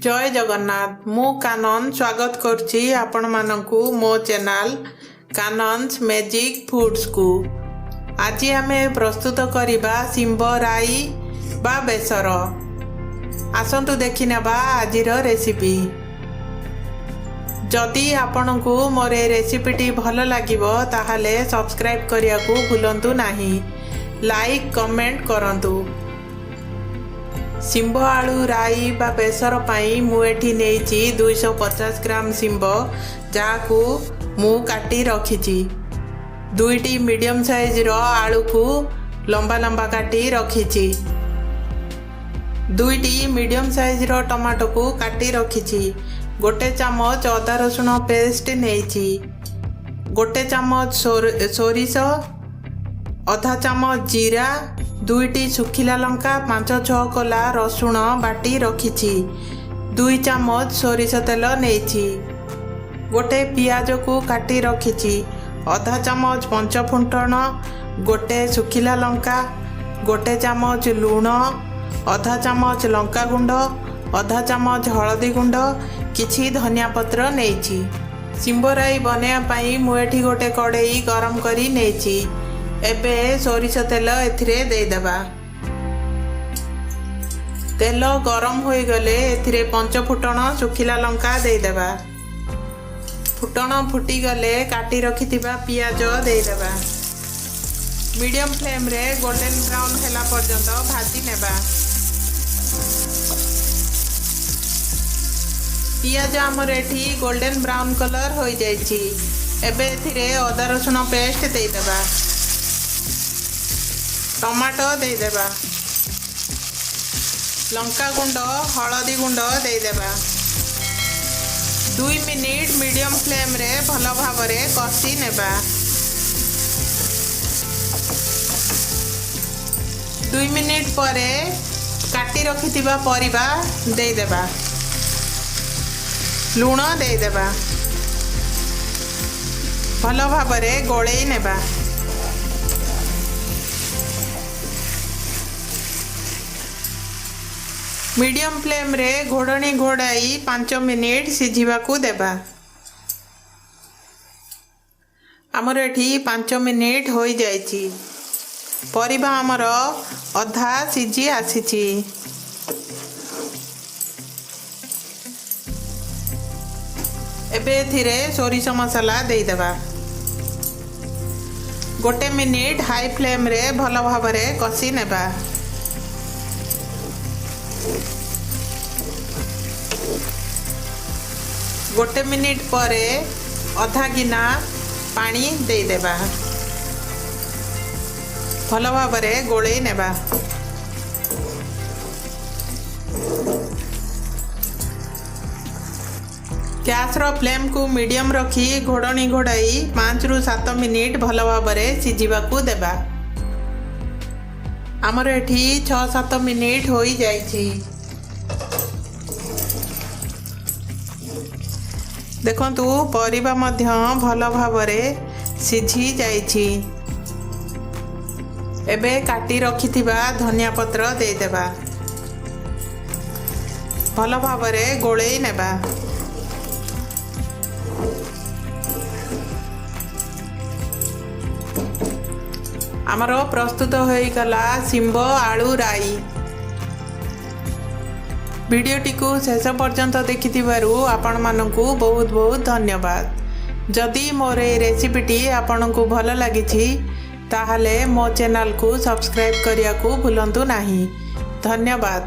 ଜୟ ଜଗନ୍ନାଥ। ମୁଁ କାନନ ସ୍ୱାଗତ କରୁଛି ଆପଣମାନଙ୍କୁ ମୋ ଚ୍ୟାନେଲ୍ କାନନ୍ସ ମ୍ୟାଜିକ୍ ଫୁଡ଼୍ସକୁ। ଆଜି ଆମେ ପ୍ରସ୍ତୁତ କରିବା ଶିମ୍ବ ରାଇ ବା ବେସର। ଆସନ୍ତୁ ଦେଖିନେବା ଆଜିର ରେସିପି। ଯଦି ଆପଣଙ୍କୁ ମୋର ଏ ରେସିପିଟି ଭଲ ଲାଗିବ, ତାହେଲେ ସବସ୍କ୍ରାଇବ୍ କରିବାକୁ ଭୁଲନ୍ତୁ ନାହିଁ। ଲାଇକ୍, କମେଣ୍ଟ କରନ୍ତୁ। ଶିମ୍ବ ଆଳୁ ରାଇ ବା ବେସର ପାଇଁ ମୁଁ ଏଠି ନେଇଛି 250 ଗ୍ରାମ ଶିମ୍ବ, ଯାହାକୁ ମୁଁ କାଟି ରଖିଛି। ଦୁଇଟି ମିଡ଼ିୟମ୍ ସାଇଜ୍ର ଆଳୁକୁ ଲମ୍ବା ଲମ୍ବା କାଟି ରଖିଛି। ଦୁଇଟି ମିଡ଼ିୟମ୍ ସାଇଜ୍ର ଟମାଟୋକୁ କାଟି ରଖିଛି। ଗୋଟେ ଚାମଚ ଅଦା ରସୁଣ ପେଷ୍ଟ ନେଇଛି। ଗୋଟେ ଚାମଚ ସୋରିଷ, ଅଧା ଚାମଚ ଜିରା, ଦୁଇଟି ଶୁଖିଲା ଲଙ୍କା, ପାଞ୍ଚ ଛଅ କୋଲା ରସୁଣ ବାଟି ରଖିଛି। 2 ଚାମଚ ସୋରିଷ ତେଲ ନେଇଛି। ଗୋଟେ ପିଆଜକୁ କାଟି ରଖିଛି। ଅଧା ଚାମଚ ପଞ୍ଚଫୁଟଣ, ଗୋଟେ ଶୁଖିଲା ଲଙ୍କା, ଗୋଟେ ଚାମଚ ଲୁଣ, ଅଧା ଚାମଚ ଲଙ୍କା ଗୁଣ୍ଡ, ଅଧା ଚାମଚ ହଳଦୀ ଗୁଣ୍ଡ, କିଛି ଧନିଆ ପତ୍ର ନେଇଛି। ଶିମ୍ବରାଇ ବନେଇବା ପାଇଁ ମୁଁ ଏଠି ଗୋଟେ କଡ଼େଇ ଗରମ କରି ନେଇଛି। ଏବେ ସୋରିଷ ତେଲ ଏଥିରେ ଦେଇଦେବା। ତେଲ ଗରମ ହୋଇଗଲେ ଏଥିରେ ପଞ୍ଚ ଫୁଟଣ, ଶୁଖିଲା ଲଙ୍କା ଦେଇଦେବା। ଫୁଟଣ ଫୁଟିଗଲେ କାଟି ରଖିଥିବା ପିଆଜ ଦେଇଦେବା। ମିଡ଼ିୟମ୍ ଫ୍ଲେମ୍ରେ ଗୋଲ୍ଡେନ୍ ବ୍ରାଉନ୍ ହେଲା ପର୍ଯ୍ୟନ୍ତ ଭାଜି ନେବା। ପିଆଜ ଆମର ଏଠି ଗୋଲ୍ଡେନ୍ ବ୍ରାଉନ୍ କଲର୍ ହୋଇଯାଇଛି। ଏବେ ଏଥିରେ ଅଦା ରସୁଣ ପେଷ୍ଟ ଦେଇଦେବା। ଟମାଟୋ ଦେଇଦେବା। ଲଙ୍କା ଗୁଣ୍ଡ, ହଳଦୀ ଗୁଣ୍ଡ ଦେଇଦେବା। 2 ମିନିଟ୍ ମିଡ଼ିୟମ୍ ଫ୍ଲେମ୍ରେ ଭଲ ଭାବରେ କଷି ନେବା। 2 ମିନିଟ୍ ପରେ କାଟି ରଖିଥିବା ପରିବା ଦେଇଦେବା। ଲୁଣ ଦେଇଦେବା। ଭଲ ଭାବରେ ଗୋଳେଇ ନେବା। ମିଡ଼ିୟମ୍ ଫ୍ଲେମ୍ରେ ଘୋଡ଼ଣୀ ଘୋଡ଼ାଇ 5 ମିନିଟ୍ ସିଝିବାକୁ ଦେବା। ଆମର ଏଠି 5 ମିନିଟ୍ ହୋଇଯାଇଛି। ପରିବା ଆମର ଅଧା ସିଝି ଆସିଛି। ଏବେ ଏଥିରେ ସୋରିଷ ମସଲା ଦେଇଦେବା। ଗୋଟେ ମିନିଟ୍ ହାଇ ଫ୍ଲେମ୍ରେ ଭଲ ଭାବରେ କଷି ନେବା। ଗୋଟେ ମିନିଟ୍ ପରେ ଅଧା ଗିନା ପାଣି ଦେଇଦେବା। ଭଲ ଭାବରେ ଗୋଳେଇ ନେବା। ଗ୍ୟାସ୍ର ଫ୍ଲେମ୍କୁ ମିଡ଼ିୟମ୍ ରଖି ଘୋଡ଼ଣୀ ଘୋଡ଼ାଇ 5ରୁ 7 ମିନିଟ୍ ଭଲ ଭାବରେ ସିଝିବାକୁ ଦେବା। ଆମର ଏଠି 6-7 ମିନିଟ୍ ହୋଇଯାଇଛି। ଦେଖନ୍ତୁ, ପରିବା ମଧ୍ୟ ଭଲ ଭାବରେ ସିଝି ଯାଇଛି। ଏବେ କାଟି ରଖିଥିବା ଧନିଆ ପତ୍ର ଦେଇଦେବା। ଭଲ ଭାବରେ ଗୋଳେଇ ନେବା। ଆମର ପ୍ରସ୍ତୁତ ହୋଇଗଲା ଶିମ୍ବ ଆଳୁ ରାଇ। ଭିଡ଼ିଓଟିକୁ ଶେଷ ପର୍ଯ୍ୟନ୍ତ ଦେଖିଥିବାରୁ ଆପଣମାନଙ୍କୁ ବହୁତ ବହୁତ ଧନ୍ୟବାଦ। ଯଦି ମୋର ଏ ରେସିପିଟି ଆପଣଙ୍କୁ ଭଲ ଲାଗିଛି, ତାହେଲେ ମୋ ଚ୍ୟାନେଲକୁ ସବସ୍କ୍ରାଇବ୍ କରିବାକୁ ଭୁଲନ୍ତୁ ନାହିଁ। ଧନ୍ୟବାଦ।